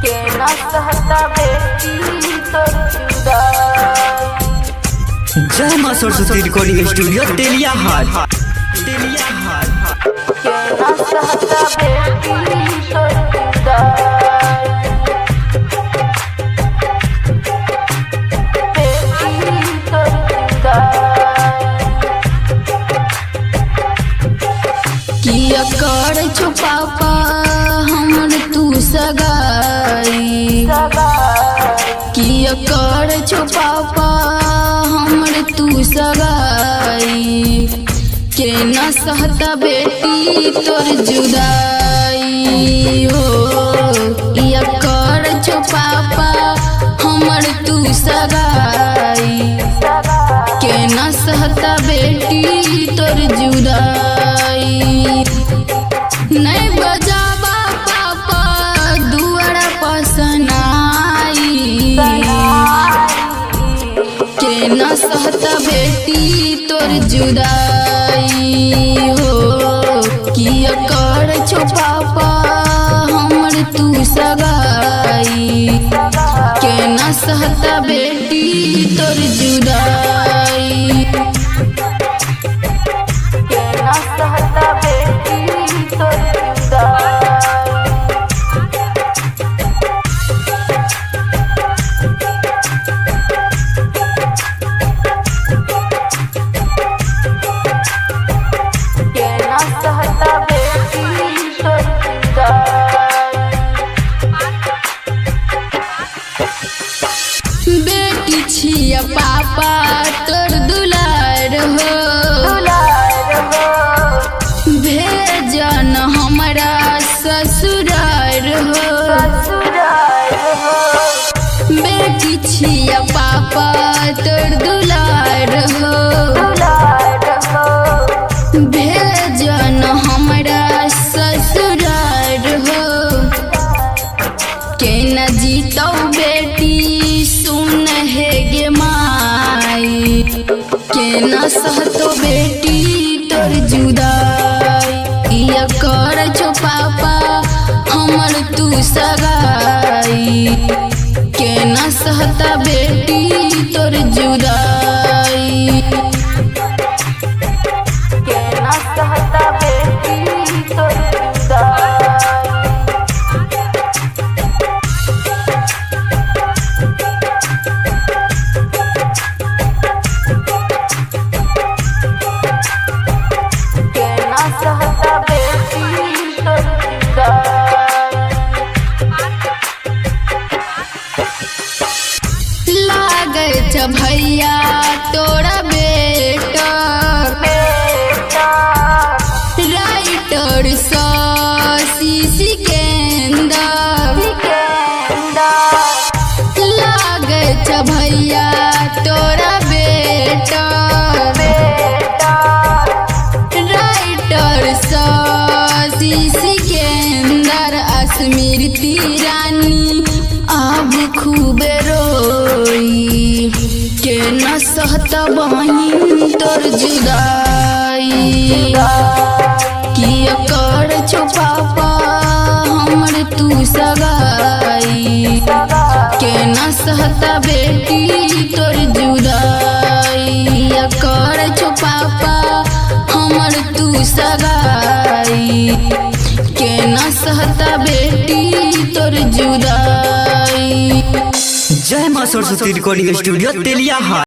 केना सहता बेटी तोर जुदाई। जय माँ सरस्वती रिकॉर्डिंग स्टूडियो तेलियाहाट। केना सहता बेटी तोर जुदाई, बेटी तोर जुदाई। किया कर छो पापा हमर तू सगाई, सगाई। किया कर छो पापा हमर तू सगाई। केना सहता बेटी तोर जुदाई हो, किया कर छो पापा हमर तू सगाई। सगाई। केना सहता बेटी तोर जुदाई। नहीं बजाबा पापा दुआरा पसनाई, केना सहता बेटी तोर जुदाई हो। किया कर छो पापा हमर तू सगाई, केना सहता बेटी तोर जुदाई। केना सहता बेटी तोर जुदाई। केना सहता बेटी तोर जुदाई। बेटी छिया पापा तोर दुलार हो, दुलार हो। भेजन हमरा ससुरार हो। ससुराल हो। बेटी छिया पापा तोर दुलार हो, दुलार हो। भेजन हमरा ससुरार हो। केना जीतौ बेटी सुन हे गे माई, केना सहतो बेटी तोर जुदाई। किया कर छो पापा हमर तू सगाई, केना सहता बेटी तोर जुदाई। केना सहता बेटी तोर जुदाई। केना सहता बेटी तोर जुदाई। लागै छ भैया तोरा बेटा, बेटा। राइटर सिकंदर। सिकंदर। लागै छ भैया तोरा बेटा, बेटा। राइटर सिकंदर। स्मृति रानी अब खूब रोई, केना सहता बहिन तोर जुदाई। किया कर छो पापा हमर तू सगाई, केना सहता बेटी तोर जुदाई। किया कर छो पापा हमर तू सगाई, केना सहता बेटी तोर जुदाई। जय माँ सरस्वती रिकॉर्डिंग स्टूडियो तेलियाहाट।